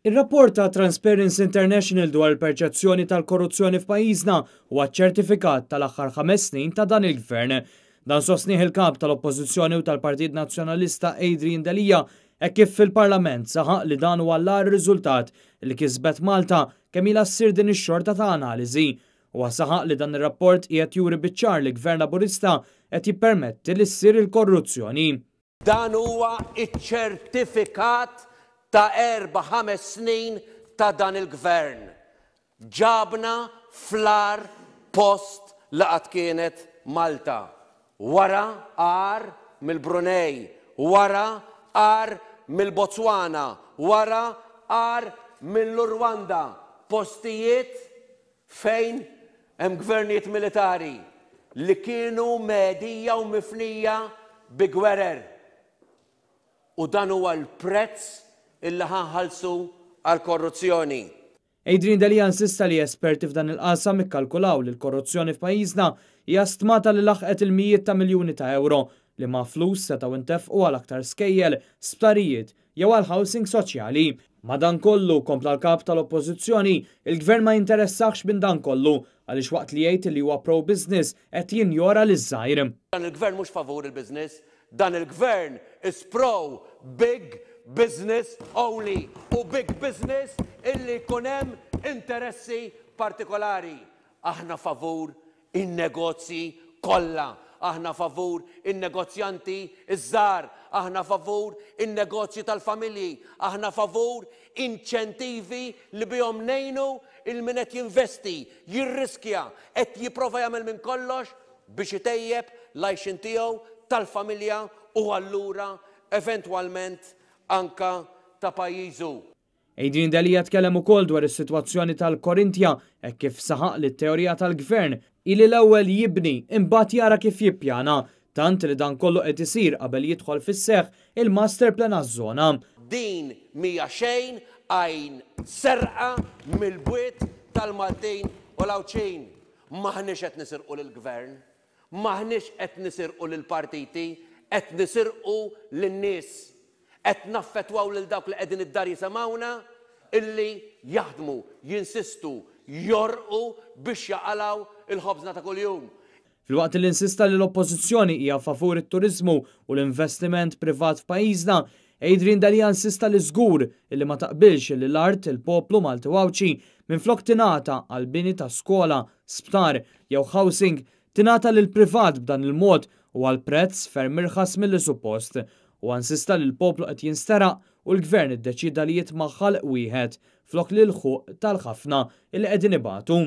Ir-rapport ta' Transparency International dwar il-perċezzjoni tal-korruzzjoni f'pajjiżna huwa ċertifikat tal-aħħar 5 snin ta' dan il-gvern. Dan sostnieh il-kap tal-Oppożizzjoni u tal-Partit Nazzjonalista Adrian Delia hekk kif fil-Parlament saħaq li dan huwa l-agħar riżultat li kisbet Malta kemm ilha ssir din ix-xorta ta' analiżi. Huwa saħaq li dan ir-rapport qiegħed juri biċ-ċar li Gvern Laburista qed jippermetti li ssir il-korruzzjoni. Dan huwa ċ-ċertifikat ta' erba' ħames snin ta' dan il-Gvern. Ġabna fl-agħar post li qatt kienet Malta. Wara agħar mill-Brunei, wara agħar mill-Botswana, wara agħar mill-Rwanda. Postijiet fejn hemm gvernijiet militari li kienu mhedija u mifnija bi gwerer. U dan huwa l-prezz illi ħa nħallsu għall-korruzzjoni. Adrian Delia insista li esperti f'dan il-qasam ikkalkulaw li l-korruzzjoni f'pajjiżna hija stmata li laħqet il-mijiet ta' miljuni ta' euro li ma' flus setgħu intefqu għal aktar skejjel, sptarijiet jew għal housing soċjali. Madankollu, kompla l-kap tal-Oppożizzjoni, il-gvern ma jinteressax minn dan kollu għaliex waqt li jgħid li huwa pro-business qed jinjora liż-żgħir. Dan il-gvern mhux favur il-business, dan il-gvern is pro big business only u big business illi jkun hemm interessi partikolari. Aħna favur in-negozji kollha, aħna favur in-negozjanti iż-żgħar, aħna favur in-negozji tal-familji, aħna favur inċentivi li bihom ngħinu lil min qed jinvesti, jirriskja, qed jipprova jagħmel minn kollox biex itejjeb l-għajxien tiegħu tal-familja u allura eventwalment anka ta' pajjiżu. Adrian Delia tkellem ukoll dwar is-sitwazzjoni tal-Korinthia hekk kif saħaq li t-teorija tal-gvern ili l-ewwel jibni imbagħad jara kif jippjana, tant li dan kollu qed isir qabel jidħol fis-seħħ il-master plan għaż-żona. Din mhija xejn għajr serqa mill-bwiet tal-Maltin u l-Għawdxin. M'aħniex qed nisirqu lill-gvern, m'aħniex qed nisirqu lill-partiti, qed nisirqu lin-nies. Qed naffettwaw lil dawk li qegħdin id-dar jisimgħuna illi jaħdmu, jinsistu, jorqu biex jaqalgħu il-ħobżna ta' kuljum. Filwaqt li insista li l-Oppożizzjoni hija favur it-turiżmu u l-investiment privat f'pajjiżna, Adrian Delia insista li żgur illi ma taqbilx li l-art il-poplu Malti u Għawdxi minflok tingħata għal bini ta' skola, sptar jew housing tingħata lil privat b'dan il-mod u għal prezz ferm irħas milli suppost. U insista li l-poplu qed jinsteraq u l-gvern iddeċida li jitma' ħalq wieħed flok li l-ħuq tal-ħafna illi qegħdin ibatu.